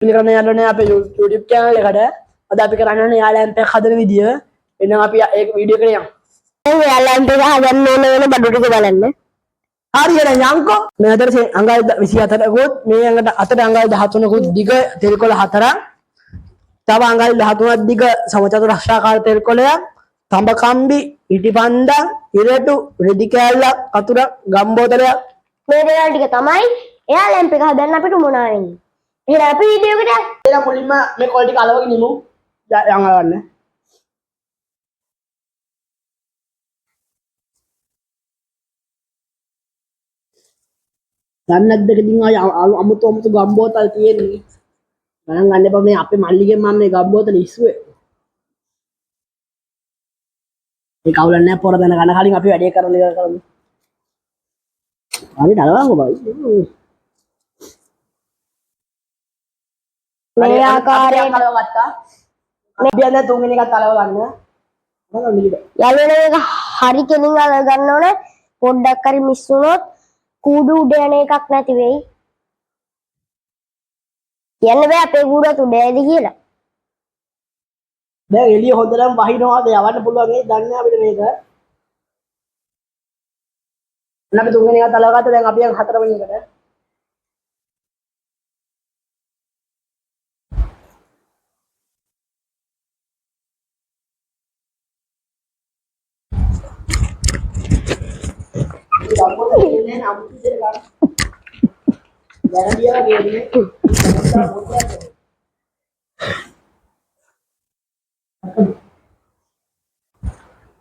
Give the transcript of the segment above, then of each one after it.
පිළිගන්න යාළුවනේ අපේ YouTube channel එකට. අද අපි කරන්න යන්නේ යා ලැම්ප් එක හදන විදිය. එහෙනම් අපි ඒක වීඩියෝ එකට යමු. දැන් එයා ලැම්ප් එක හදන්න ඕන වෙන බඩු ටික බලන්න. හරි එහෙනම් යන්කෝ. මේ අතර අඟල් 24කුත් මේ අඟට අතට අඟල් 13කුත් දිග තෙල් කොළ හතරක්. තව අඟල් 13ක් දිග සමචතුරස්‍රාකාර තෙල් කොළයක්. තඹ කම්බි, ඉටි පන්දම්, ඉරටු, රෙදි කෑල්ලක්, කතුරක්, ගම් බෝතලයක්. මේ දේවල් ටික තමයි එයා ලැම්ප් එක හදන්න අපිට උවමනා වෙන්නේ. එහෙනම් අපි වීඩියෝ එකට යමු. එහෙනම් මුලින්ම මේ කොළ ටික අලවගෙන ඉමු. යන් අලවන්න. දන්නේ නැද්ද ඉතින් ආය අමුතු අමුතු ගම් බෝතල් තියෙන්නේ. ගණන් ගන්න එපා, මේ අපේ මල්ලිගෙන් මම මේ ගම් බෝතල ඉස්සුවේ. ඒක අවුලක් නෑ, පොර දැන ගන්න කලින් අපි වැඩේ කරලා ඉවර කරමු. හරි නලවන්කෝ බයි. මේ ආකාරයට අලව ගත්තා. අපි යන තුන්වෙනි එකත් අලව ගන්න. මම මිලිද. යාළුවනේ මේක හරි කෙලින් අලව ගන්න ඕන. පොඩ්ඩක් හරි මිස් වුණොත් කූඩු උඩ යන එකක් නැති වෙයි. කියන්න බෑ අපේ කූඩුවත් උඩ යයිද කියලා. දැන් එළිය හොඳටම වහිනවා. දැන් යවන්න පුළුවන් ඒ දන්නේ අපිට මේක. ඔන්න අපි තුන්වෙනි එකත් අලව ගත්තා. දැන් අපි යන් හතරවෙනි එකට.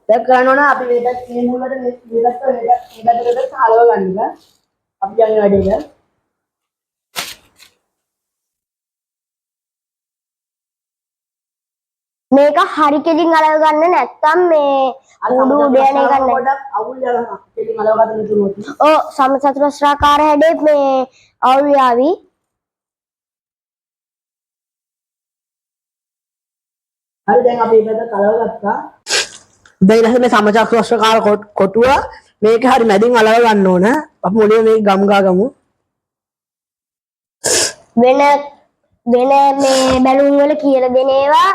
දැන් කරන්න ඕන අපි මේ පැත්ත මේ මුලට මේ මේ පැත්ත මේ පැත්ත මේ පැත්තට අලව ගන්න එක. අපි යන්නේ වැඩේට. මේක හරි කෙලින් අලව ගන්න නැත්තම් මේ කූඩු උඩ යන එකක් නැති. පොඩක් අවුල් යනවා. කෙලින් අලව ගන්න නැතුනොත්. ඔව්, සමචතුරස්‍රාකාර හැඩේ මේ අවුල් යාවි. හරි දැන් අපි මේ පැත්ත අලව ගත්තා. දැන් ඊට පස්සේ මේ සමචතුරස්‍රාකාර කොටුව මේක හරි මැදින් අලව ගන්න ඕන. අපි මුලින්ම මේක ගම් ගා ගමු. වෙන වෙන මේ බැලුම් වල කියලා දෙන ඒවා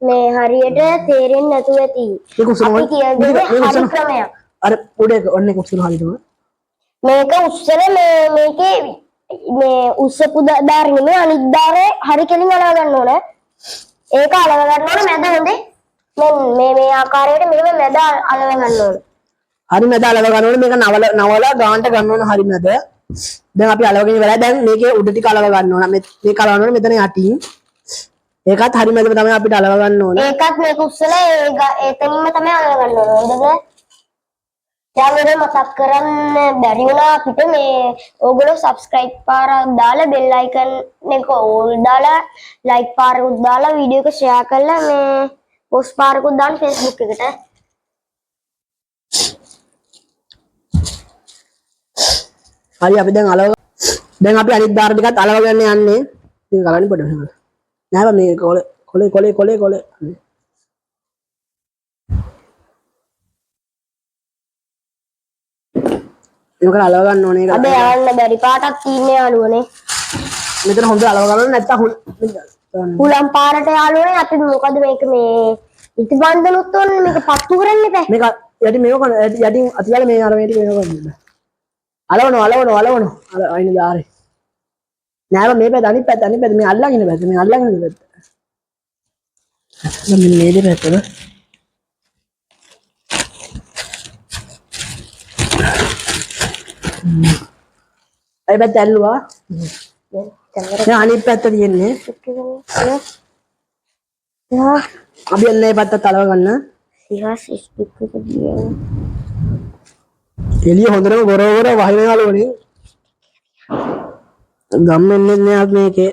මේ හරියට තේරෙන්නේ නැතුව ඇති. මේක උස්සන අපි ඕනේ. කියලා දෙන්නේ මේක හරි උස්සන. ක්‍රමයක්. අර උඩ එක ඔන්න එක උස්සන හරියටම. මේක උස්සන මේ මේකේ මේ උස්සපු දාරේ නෙමෙයි අනිත් දාරේ හරි කෙලින් අලව ගන්න ඕන. ඒක අලව ගන්න ඕන මැද හොඳේ. මෙන්න මේ මේ ආකාරයට මෙහෙම මැද අලව ගන්න ඕන. හරි මැද අලව ගන්න ඕනේ. මේක නවල නවලා ගානට ගන්න ඕන හරි මැද. දැන් අපි අලවගෙන ඉවරයි. දැන් මේකේ උඩ ටික අලව ගන්න ඕන. මේ මේක අලවන්න ඕනේ මෙතන යටින්. ඒකත් හරි මැදම තමයි අපිට අලව ගන්න ඕන. ඒකත් මේක උස්සලා එතනින්ම තමයි අලව ගන්න ඕන. හොඳද? යාළුවනේ මතක් කරන්න බැරි වුණා අපිට මේ ඕගොල්ලෝ සබ්ස්ක්‍රයිබ් පාරක් දාලා බෙල් අයිකන් එක ඕල් දාලා ලයික් පාරකුත් දාලා වීඩියෝ එක ෂෙයා කරලා මේ පෝස්ට් පාරකුත් දාන්න Facebook එකට. හරි අපි දැන් අලව දැන් අපි අනිත් දාර ටිකත් අලව ගන්න යන්නේ. ඉතින් ගලන්නේ පොඩ මෙහෙම. නෑ බා මේ කොලේ කොලේ කොලේ කොලේ කොලේ. මේක අලව ගන්න ඕනේ ඒක. අද යවන්න බැරි පාටක් තියෙන යාළුවනේ. මෙතන හොඳ අලව ගන්න ඕනේ නැත්තම් හුලම් පාරට යාළුවනේ අපි මොකද මේක මේ ඉටිබන්ධනුත් ඕනේ මේක පත්තු කරන්න එපා. මේක යටි මේක කරන්න යටින් අතියාලා මේ අර මේ ටික මේක කරන්න. අලවනවා අලවනවා අලවනවා අර අයින දාරේ. නෑ බා මේ පැත්ත අනිත් පැත්ත අනිත් පැත්ත මේ අල්ලගෙන ඉන්න පැත්ත මේ අල්ලගෙන ඉන්න පැත්ත. දැන් මෙන්න මේ දෙපැත්ත බා. ඒ පැත්ත ඇල්ලුවා. දැන් අනිත් පැත්ත තියෙන්නේ. යා අපි යන්නේ මේ පැත්තත් අලව ගන්න. සිහස් ස්පික් එක දියන. එළිය හොඳටම ගොරව ගොරව වහින යාළුවනේ. ගම් එන්නේ නෑ අපි මේකේ.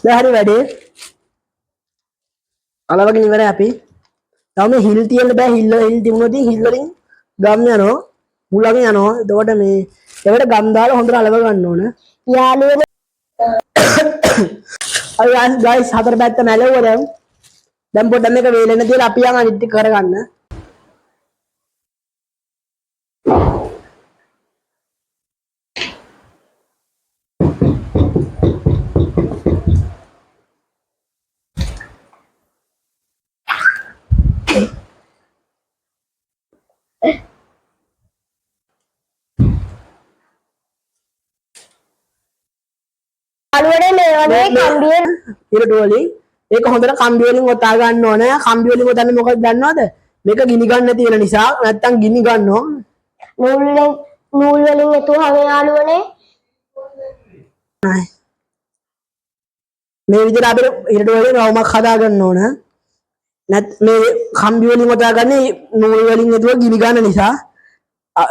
දැන් හරි වැඩේ. අලවගෙන ඉවරයි අපි. තව මේ හිල් තියෙන්න බෑ. හිල් හිල් තිබුණොත් හිල් වලින් ගම් යනවා, හුලඟ යනවා. එතකොට මේ ඒවට ගම් දාලා හොඳට අලව ගන්න ඕන. යාළුවනේ අපි ගයිස් හතර පැත්ත මැලුවා දැන්. දැන් පොඩ්ඩක් මේක වේලෙන්න තියලා අපි යන් අනිත් ටික කරගන්න. යාළුවනේ මේ වගේ කම්බියෙන් ඉරටු වලින් ඒක හොඳට කම්බි වලින් ඔතා ගන්න ඕනේ. කම්බි වලින් ඔතන්නේ මොකද දන්නවද? මේක ගිනි ගන්න තියෙන නිසා. නැත්තම් ගිනි ගන්නවා. නූල් වලින් එතුවහම යාළුවනේ මේ විදිහට අපිට ඉරටු වලින් රවුමක් හදා ගන්න ඕන. නැත් මේ කම්බි වලින් ඔතා ගන්නේ නූල් වලින් එතුව ගිනි ගන්න නිසා.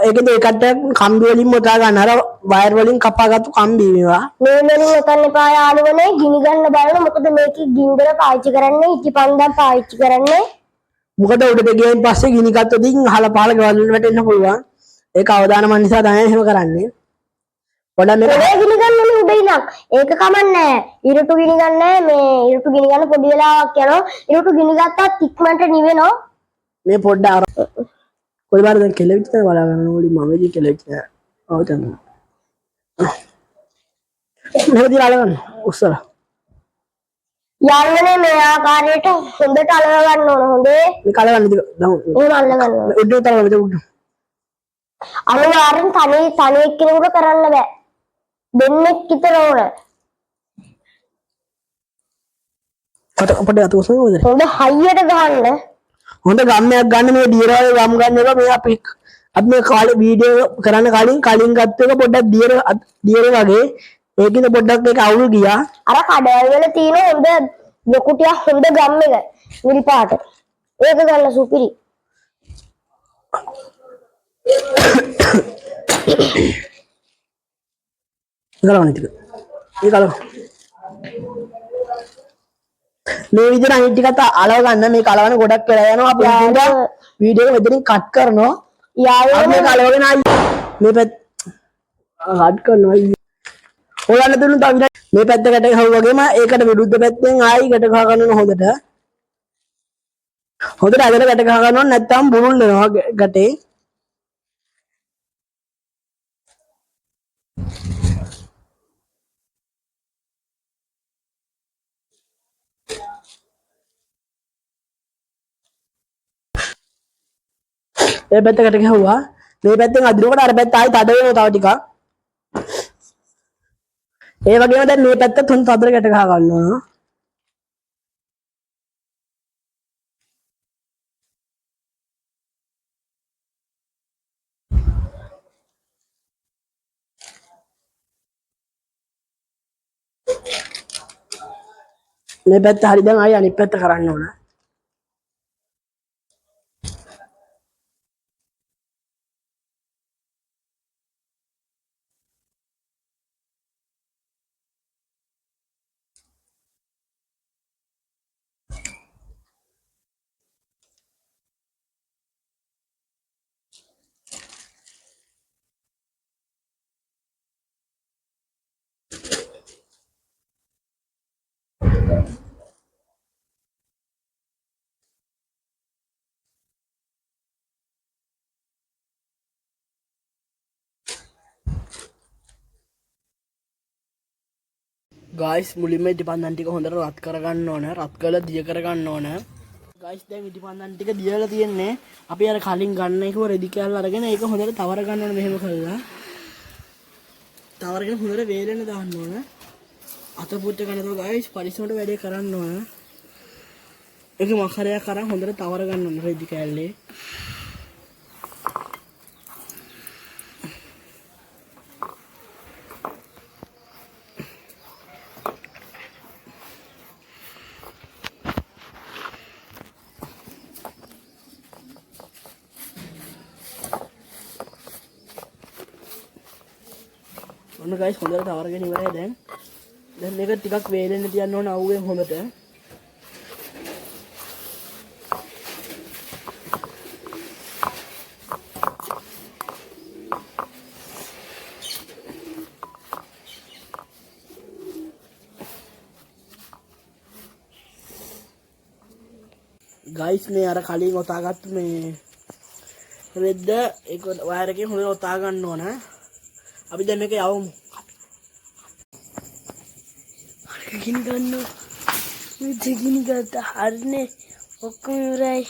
ඒකෙන්ද ඒකට කම්බි වලින් ඔතා ගන්න. අර වයර් වලින් කපාගත්තු කම්බි මේවා. නූල් වලින් ඔතන්න එපා යාළුවනේ, ගිනි ගන්න බලන. මොකද මේකේ ගින්දර පාවිච්චි කරන්නේ, ඉටිපන්දම් පාවිච්චි කරන්නේ. මොකද උඩට ගියන් පස්සේ ගිනි ගත්තොත් ඉතින් අහල පහල ගෙවල් වලට වැටෙන්න පුළුවන්. ඒක අවදානම නිසා තමයි එහෙම කරන්නේ. පොඩ්ඩක් මේක පොළේ ගිනි ගන්න ඕනේ උඩ ඉඳන්. ඒක කමන්නේ. ඉරටු ගිනි ගන්න මේ ඉරටු ගිනි ගන්න පොඩි වෙලාවක් යනවා. ඉරටු ගිනි ගත්තත් ඉක්මනට නිවෙනවා. මේ පොඩ්ඩක් අර කොයි බාර දැන් කෙලවිච්ච තැන බලා ගන්න ඕනේ. මම ඉතින් කෙලවිච්ච නෑ. ඔව් තමයි. මෙහෙම තියලා අලගන්න. උස්සලා. යාළුවනේ මේ ආකාරයට හොඳට අලව ගන්න ඕන. හොඳේ. මේක අලගන්න ඉතින් දැන් එහෙම අල්ල ගන්න ඕන. උඩ උතර මෙතන උඩ. අනිවාර්යෙන් තනි තනි එක්කෙනෙකුට කරන්න බෑ. දෙන්නෙක් විතර ඕන. කොට පොඩ්ඩක් අත උස්සන්න හොඳට. හොඳ හයියට ගහන්න. හොඳ ගම්මයක් ගන්න. මේ දියර වගේ ගම් ගන්න එක මේ අපි අපි මේ කාලේ වීඩියෝ කරන්න කලින් කලින් ගත්ත එක පොඩ්ඩක් දියර දියර වගේ. ඒකින්ද පොඩ්ඩක් ඒක අවුල් ගියා. අර කඩවල් වල තියෙන හොඳ ලොකු ටිකක් හොඳ ගම් එක නිල් පාට. ඒක ගන්න සුපිරි. ගලවන්න ටික. ඒක අලව. මේ විදිහට අනිත් ටිකත් අලව ගන්න. මේක අලවන්න ගොඩක් වෙලා යනවා. අපි වීඩියෝ එක මෙතනින් කට් කරනවා. යාළුවනේ මේක අලවගෙන ආයි මේ පැත්ත කට් කරනවා. ඔයාලට දුන්නු තව විනාඩි මේ පැත්ත ගැට ගහුවා වගේම ඒකට විරුද්ධ පැත්තෙන් ආයි ගැට ගහ ගන්න ඕන හොඳට. හොඳට ඇදලා ගැට ගහ ගන්න ඕන, නැත්තම් බුරුල් වෙනවා ගැටේ. මේ පැත්ත ගැට ගැහුවා. මේ පැත්තෙන් අදිනකොට අර පැත්ත ආයි තද වෙනවා තව ටිකක්. ඒ වගේම දැන් මේ පැත්තත් හොඳ තදට ගැට ගහ ගන්න ඕන. මේ පැත්ත හරි, දැන් ආයි අනිත් පැත්ත කරන්න ඕන. ගයිස් මුලින්ම ඉටිපන්දන් ටික හොඳට රත් කරගන්න ඕන. රත් කරලා දිය කරගන්න ඕන. ගයිස් දැන් ඉටිපන්දන් ටික දියලා තියෙන්නේ. අපි අර කලින් ගන්න එකව රෙදි කෑල්ල අරගෙන ඒක හොඳට තවර ගන්න ඕන. මෙහෙම කරලා තවරගෙන හොඳට වේලෙන්න දාන්න ඕන. අත පුච්ච ගන්න තව ගයිස් පරිස්සමට වැඩේ කරන්න ඕන. ඒක මකරයක් අරන් හොඳට තවර ගන්න ඕන රෙදි කෑල්ලේ. ඔන්න ගයිස් හොඳට තවරගෙන ඉවරයි දැන්. දැන් මේක ටිකක් වේලෙන්න තියන්න ඕන අවුවෙන් හොඳට. ගයිස් මේ අර කලින් ඔතාගත්තු මේ රෙද්ද ඒක වයර් එකෙන් හොඳට ඔතා ගන්න ඕන. අපි දැන් මේක යවමු. අර ගිනි ගන්නවා. මේ ගිනි ගත්තා. හරිනේ. ඔක්කොම ඉවරයි.